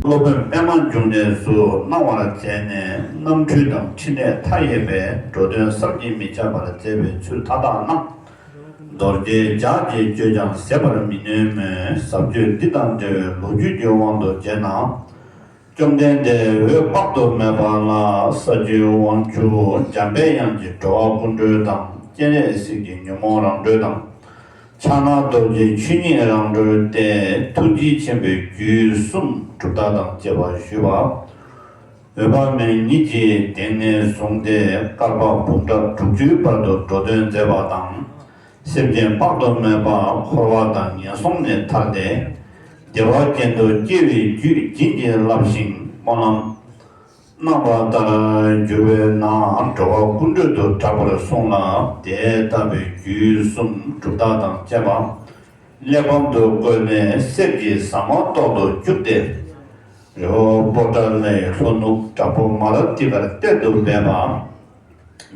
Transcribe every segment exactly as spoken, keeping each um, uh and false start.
སློབ་དཔོན་པདྨ་འབྱུང་གནས་སུ་གནང་བར་མཛད་ནས། རྣམ་འཕྲུལ་དང་ཕྲིན་ལས་མཐའ་ཡས་པའི་འགྲོ་དོན་བསམ་གྱིས་མི་ཁྱབ་པར་མཛད་པའི་ཚུལ་མཐའ་དག་རྣམས། རྡོ་རྗེ་ལྗགས་ཀྱིས་བརྗོད་ཀྱང་ཟད་པར་མི་ནུས་མོད། ཟབ་ཆོས་འདི་དང་འབྲེལ་བའི་ལོ་རྒྱུས་ཀྱི་དབང་དུ་བྱས་ན། བཅོམ་ལྡན་འདས་འོད་དཔག་ཏུ་མེད་པ་ལ་ས་བཅུའི་དབང་ཕྱུག་འཇམ་དཔལ་དབྱངས་ཀྱིས་འགྲོ་བ་ཀུན་སྒྲོལ་དང་། སྤྱན་རས་གཟིགས་ཀྱིས་ཉོན་མོངས་རང་སྒྲོལ་དང་། ཕྱག་ན་རྡོ་རྗེས་ཆོས་ཉིད་རང་གྲོལ་ཏེ། ཐུགས་རྗེ་ཆེན་པོའི་རྒྱུད་གསུམ་གྲུབ་མཐའ་དང་བཅས་པ་ཞུས་པ། འོད་དཔག་མེད་ཉིད་ཀྱིས་དེང་ནས་བཟུང་སྟེ་བསྐལ་པ་འབུམ་ཕྲག་དྲུག་ཅུའི་བར་དུ་འགྲོ་དོན་མཛད་པ་དང་། སེམས་ཅན་དཔག་ཏུ་མེད་པ་འཁོར་བ་དང་ངན་སོང་ནས་ཐར་ཏེ། བདེ་བ་ཅན་དུ་སྐྱེ་བའི་རྒྱུད་བྱིན་གྱིས་བརླབས་ཤིང་སྨོན་ལམ་གནང་བ་ལྟར་གྱུར་པས་ན། འགྲོ་བ་ཀུན་སྒྲོལ་དུ་གྲགས་པར་གསུངས་ལ། དེ་ལྟ་བུའི་རྒྱུད་གསུམ་གྲུབ་མཐའ་དང་བཅས་པ་གླེགས་བམ་དུ་བཀོད་ནས་གསེར་གྱི་ཟ་མ་ཏོག་ཏུ་བསྒྱུར་ཏེ། རི་བོ་པོ་ཏ་ལའི་ལྷོ་ནུབ་བྲག་ཕུག་མ་ར་ཏི་ཀར་གཏེར་དུ་སྦས་པ།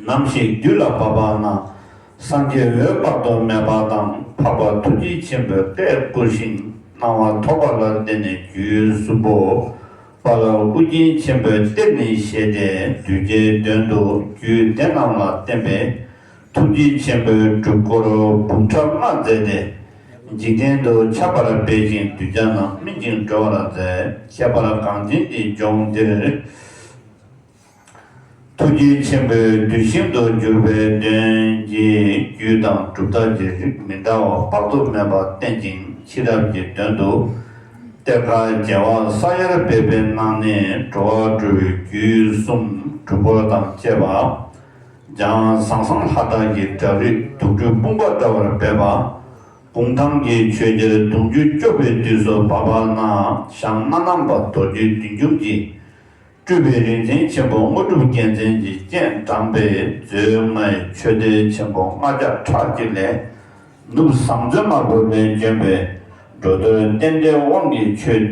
ནམ་ཞིག་དུས་ལ་བབ་པ་ན། སངས་རྒྱས་འོད་དཔག་ཏུ་མེད་པ་དང་། འཕགས་པ་ཐུགས་རྗེ་ཆེན་པོས་བཀས་བསྐུལ་ཞིང་གནང་བ་ཐོབ་པ་ལ་བརྟེན་ནས། རྒྱུད་གསུམ་པོ་དཔལ་ཨོ་རྒྱན་ཆེན་པོའི་གཏེར་ནས་བཞེས་ཏེ། གདུལ་བྱའི་དོན་དུ་རྒྱུད་སྡེ་རྣམས་ལ་བརྟེན་པའི་ཐུགས་རྗེ་ཆེན་པོའི་སྒྲུབ་སྐོར་འབུམ་ཕྲག་ལྔ་མཛད་དེ། འཇིག་རྟེན་དུ་ཁྱབ་པར་སྤེལ་ཞིང་། གདུལ་བྱ་རྣམས་སྨིན་ཅིང་གྲོལ་བར་མཛད། ཁྱད་པར་གངས་ཅན་གྱི་ལྗོངས་འདིར། ཐུགས་རྗེ་ཆེན་པོའི་གདུལ་ཞིང་དུ་གྱུར་པའི་དོན་གྱི་རྒྱུད་དང་གྲུབ་མཐའ་གྱི་རིགས་མི་འདྲ་བ་དཔག་ཏུ་མེད་པ་བསྟན་ཅིང་། ཕྱི་རབས་ཀྱི་དོན་དུ་གཏེར་ཁ་རྒྱས་པ་ས་ཡར་སྦས་པའི་ནང་ནས། འགྲོ་བ་སྒྲོལ་བའི་རྒྱུད་གསུམ་སྒྲུབ་སྐོར་དང་བཅས་པ། ལྗང་ཟང་ཟང་ལྷ་བྲག་གི་བྲག་རི་དུག་སྦྲུལ་དཔུང་པ་འདྲ་བར་སྦས་པ། གུང་ཐང་གི་ཆོས་རྒྱལ་དུང་ཕྱུར་སྐྱོབ་པའི་དུས་སུ་བབ་པ་ན། ཞང་སྣ་ནམ་པ་རྡོ་རྗེ་བདུད་འཇོམས་ཀྱིས། སྤྲུལ་པའི་རིག་འཛིན་ཆེན་པོ་དངོས་གྲུབ་རྒྱལ་མཚན་གྱིས་སྤྱན་དྲངས་པའི་མཛོད་ལྔའི་མཆོད་རྟེན་ཆེན་པོ་ལྔ་བརྒྱ་ཕྲག་གཅིག་ལས། ནུབ་ཟངས་མཛོད་དམར་པོ་ནས་བྱོན་པའི་འགྲོ་དོན་རྟེན་འབྲེལ་དབང་གི་ཆོས།